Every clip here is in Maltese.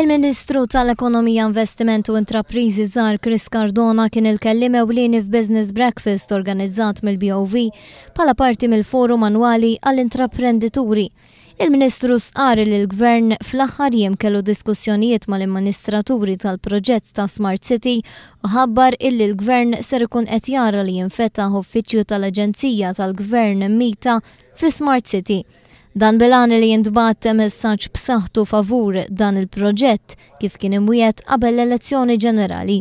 Il-Ministru tal-Ekonomija, Investiment u Intrapriżi Żgħar Chris Cardona kien il-kelliem ewlieni f'Business Breakfast organizzat mill-BOV bħala parti mill-Forum Annwali għall-Intraprendituri. Il-Ministru stqarr li l-Gvern fl-aħħar jiem kellu diskussjonijiet mal-amministraturi tal-proġett ta' Smart City u ħabbar illi l-Gvern ser ikun qed jara li jinfetaħ uffiċċju tal-Aġenzija tal-Gvern MITA fi Smart City. Dan bil-għan li jintbagħat messaġġ b'saħħtu favur dan il-proġett kif kien imwiegħed qabel l-elezzjoni ġenerali.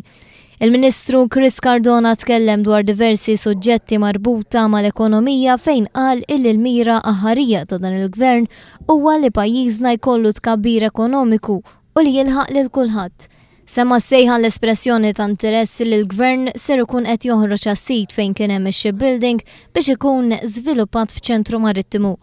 Il-Ministru Chris Cardona tkellem dwar diversi suġġetti marbuta mal-ekonomija fejn qal illi l-mira aħħarija ta' dan il-Gvern huwa li pajjiżna jkollu tkabbir ekonomiku u li jilħaq lil kulħadd. Semma s-sejħa l-espressjoni ta' interess li l-Gvern ser ikun qed joħroġ għas-sit fejn kien hemm ix-shipbuilding biex ikun żviluppat f'ċentru marittimu.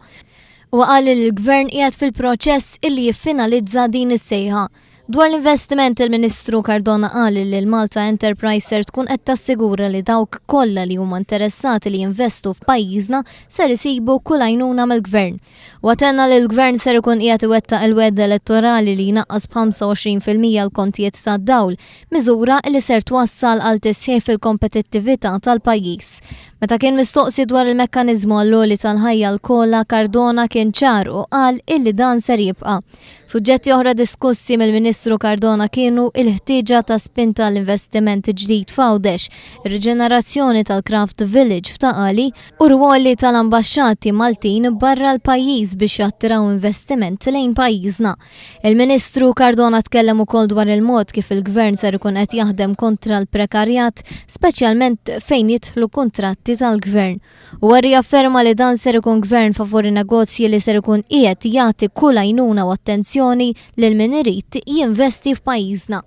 Huwa qal li l-Gvern qiegħed fil-proċess illi jiffinalizza din is-sejħa. Dwar l-investiment il-Ministru Cardona qal li l-Malta Enterprise ser tkun qed tassigura li dawk kollha li huma interessati li jinvestu f'pajjiżna ser isibu kull għajnuna mill-Gvern. Huwa tenna li l-Gvern ser ikun qiegħed iwettaq il-wegħda elettorali li jnaqqas b'25% l-kontijiet tad-dawl, miżura li ser twassal għal tisħiħ fil-kompetittività tal-pajjiż. Meta kien mistoqsi dwar il-mekkaniżmu għall-għoli tal-ħajja l-COLA, Cardona kien ċar u qal illi dan ser jibqa'. Suġġetti oħra diskussi mill-Ministru Cardona kienu il-ħtieġa ta' spinta għall-investiment ġdid f'Għawdex, ir-riġenerazzjoni tal-Craft Village f'Ta' Qali u r-rwoli tal-ambaxxati Maltin barra l-pajjiż biex jattiraw investiment lejn pajjiżna. Il-Ministru Cardona tkellem ukoll dwar il-mod kif il-Gvern ser ikun qed jaħdem kontra l-prekarjat, speċjalment fejn jidħlu kuntratti tal-Gvern. Huwa rriafferma li dan ser ikun gvern favur in-negozji li ser ikun qiegħed jagħti kull għajnuna u attenzjoni lil min irid jinvesti f'pajjiżna.